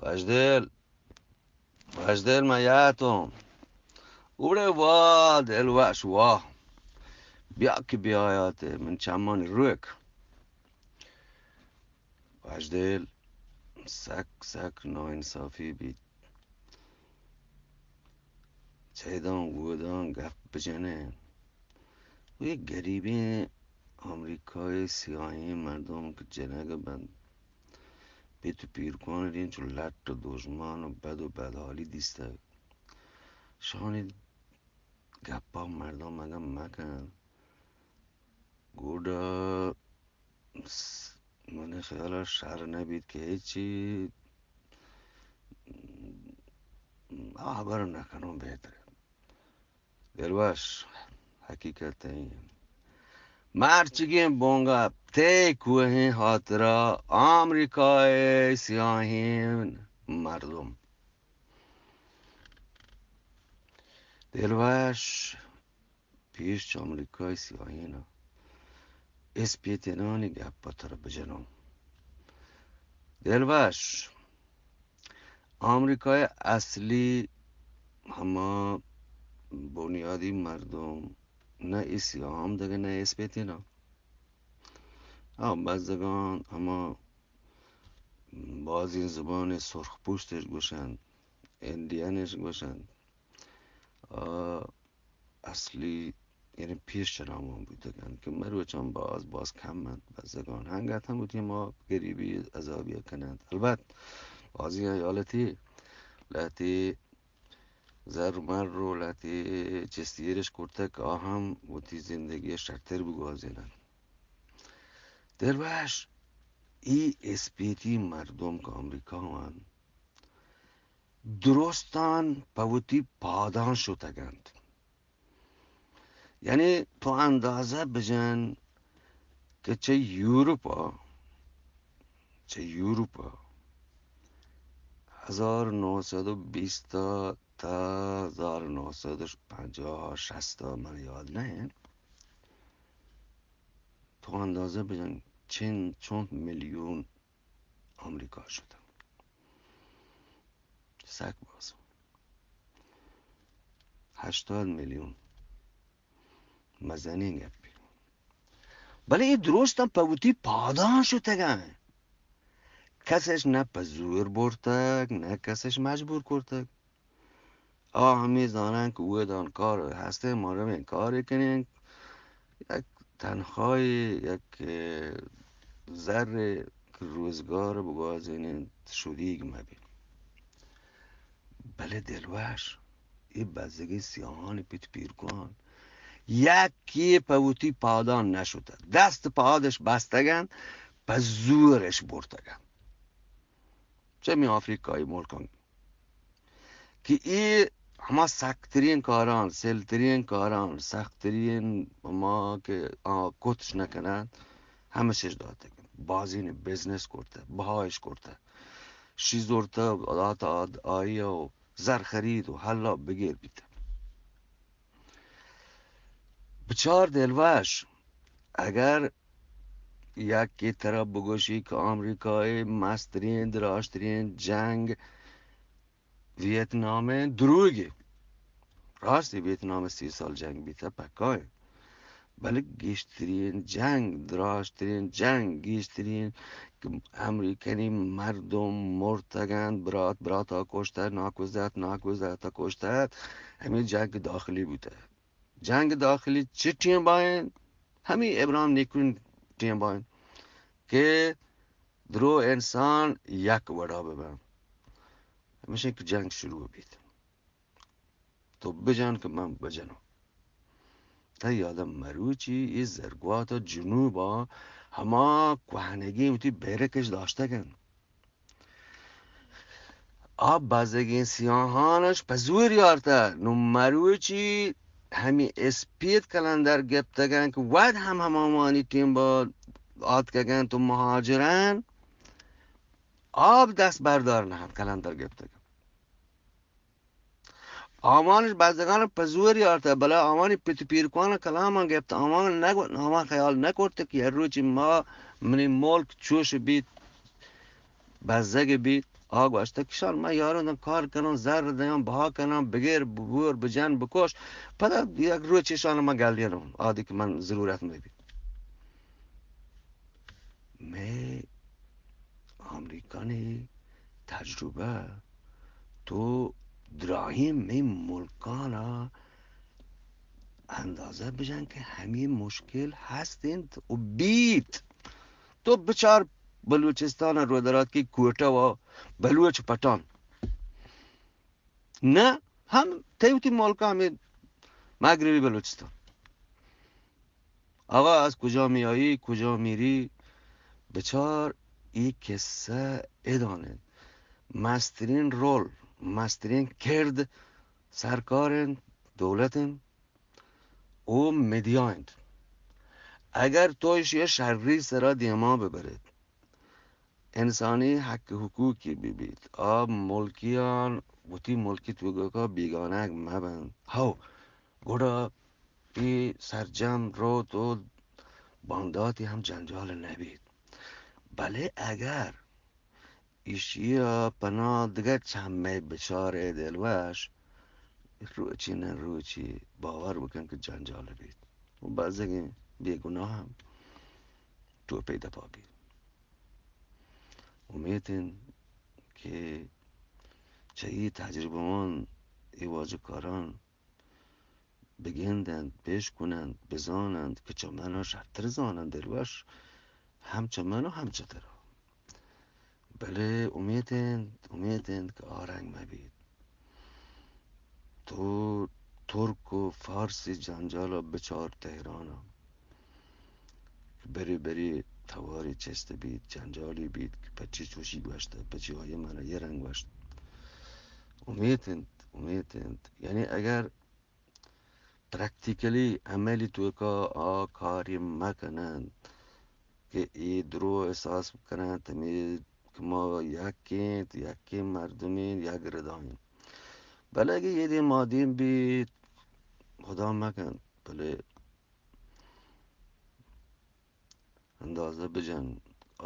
بژدل، بژدل، من یاتم. اوڑے واہ، دل وش واہ. بیا که بیایاته، من چمانی روک. بژدل، سک، سک ناانصافی بیت. چیدان وودان گپ بجنه. وی گریبیں امریکای سیاہیں مردم که جنگ بند، پت و پیرکان دین چو لٹ و دژمان و بد و بدحالی دیستگ. شانی گپا مردم اگن مکن، گوڑا س-، منی خیالا شر نبیت که هیچی آ خبر نکنوں بہتر. دلوش، حقیقت این. مرچگیں بونگا تے کوہیں خاطرا آمریکای سیاہیں مردم. دلوش، پیش چہ امریکای سیاہینا اسپیتینانی گپ ء ترا بجنوں. دلوش، امریکای اصلی ہما بنیادی مردم نہ اے سیاہ ہم دگہ نہ اسپیتینا. آ بزگان ہما بازیں زبان سرخ پوشتش گوشنت، انڈینش گوشنت. آ اصلی، یعنی پیش چہ نامان بوتگ انت کہ مروچاں باز، باز کم انت، بزگان انگت ہم وتی ہما گریبی عذابی ء کن انت. البت بازیں ایالتی لہتی زر مر و لہتی چستی ایرش کرتگ کہ آ ہم وتی زندگی ء شرتر بگوازین انت. دلوش، ای اسپیتی مردم کہ امریکا انت، درستاں پہ وتی پاداں شتگ انت. یعنی تو اندازہ بجن کہ چہ یورپ ء، چہ یورپ ء ہزار نو سد و بیست تا ہزار نو سد و پنجاہ شست ء من یاد نہ انت، تو اندازہ بجن چند، چند میلیون امریکا شتگ. سک باز. ہشتاد میلیون. مزنیں گپے. بلے اے درستاں پہ وتی پاداں شتگ انت. کسش نہ پہ زور برتگ، نہ کسش مجبور کرتگ. آ ہمے زاناں کہ اودان کار ہستیں، ما رویں کارے کنیں، یک تنخواہے، یک، اه، زرے کہ روزگار بگوازینیں، شدیگ مبی. بلے دلوش، اے بزگیں سیاہانی پت پیرکان یکے پہ وتی پادان نشتہ، دست پادش بستگ انت، پہ زورش برتگ انت. چمی آفریقائی ملکاں کہ اے ہما سکترین کاران، سلترین کاران، سخترین ہما کہ آ کتش نہ کننت، ہمشش داتگ. بازین بزنس کرتہ، بہایش کرتہ، شی زرتہ داتہ آد-، آئی و زر خرید و حلا بگیر بیتہ. بچار دلوش، اگر یکے ترا بگوشی کہ آمریکای مسترین، دراشترین جنگ ویتنام ء، دروگے. راستی ویتنام ء سی سال جنگ بیتہ، پکا انت. بلے گیشترین جنگ، دراشترین جنگ، گیشترین کہ امریکنی مردم مرتگ انت، برات براتا کشتہ، ناکوزات ناکوزاتا کشتہ، ہمے جنگ داخلی بوتہ. جنگ داخلی چی ٹیم بائیں؟ ہمے ابراہم لنکن ٹیم بائیں کہ درو انسان یک وڑا ببن. ہمیشہ کہ جنگ شروع بیت، تو بجن کہ من بجنوں. تئی یادم مروچی اے زرگوات ء جنوب ء ہما کوہنگیں وتی بیرکش داشتگ انت. آ بزگیں سیاہانش پہ زور یارتہ. نوں مروچی ہمے اسپیت کلندر گپتگ انت کہ وت ہم ہمامانی ٹیم با آتکگ انت و مہاجران آب دست بردار نہ انت، کلندر گپتگ. آوانش بزگان پہ زور یارتہ، بلے آوانی پت و پیرکان کلامان گپت، آوان نگو-، آوان خیال نکرت کہ یک روچی ما، منی ملک چوش بیت، بزگ بیت، آ گوشتہ کہ شان من یاران دن کار کنان، زر دیان، بہا کنان، بگیر، ببور، بجن، بکش. پدا یک روچے شان من گلیان، آدی کہ من ضرورت مہ بی. مئے امریکانی تجربہ، تو دراہیں مئے ملکانا اندازہ بجن کہ ہمے مشکل ہست انت و بیت. تو بچار بلوچستان ء رودراتکی کوئٹہ و بلوچ پٹان، نہ ہم تئی وتی ملک ء ہمے مغربی بلوچستان. آغا از کجا می‌آیی، کجا میری؟ بچار، ای قصہ ادان انت. مسترین رول، مسترین کرد سرکار انت، دولت انت و مدیا انت. اگر تو ایشی شری سرا دیما ببرید، انسانی حق حقوقی ببیت، آ ملکیان وتی ملکی توگکا بیگانگ مبند. ہو، گڑا ای سرجم روت و بانداتی ہم جنجال نبیت. بلے اگر ایشی ء پناہ دگہ چمے بچارے دلوش، روچی نہ روچی باور بکن کہ جنجال بیت و بزگیں بے گناہ ہم ٹوپے دپا بیت. امیت انت کہ چہ ای تجربہاں ای واجہ کاراں بگندنت، بشکننت، بزاننت کہ چہ منا شرتر زاننت دلوش، ہم چہ من و ہم چہ ترا. بلے امیت انت، امیت انت کہ آ رنگ مہ بیت. تو ترک و فارسی جنجال ء بچار تہران ء. بری بری تواری چست بیت، جنجالی بیت کہ پچی چوشی گوشتہ، پچی آئی من ء یہ رنگ گوشت. امیت انت، امیت انت. یعنی اگر پریکٹیکلی، عملی توکا آ کاری مکننت کہ اے درو احساس کننت، ہمے کہ ما یکیں، یکیں مردمیں، یک ردائیں. بلے اگہ یہ دیم آدیم بیت، خدا مکنت، بلے اندازہ بجن،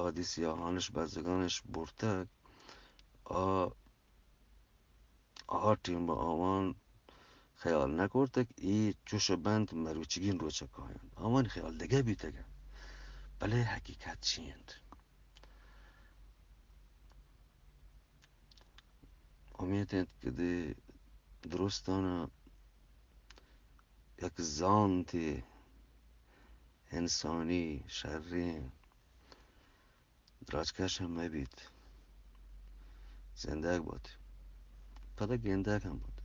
آدی سیاہانش بزگانش برتگ، آ، آ ٹیم آوان خیال نہ کرتگ، ای چوش بنت مروچگین روچ کاینت. آوان خیال دگہ بیتگ. بلے حقیقت چی انت؟ امیت انت کہ دے درستانا یک زانتے انسانی شریں دراجکش ہم مہ بیت. زندگ بات. پدا گندگ ہم بات.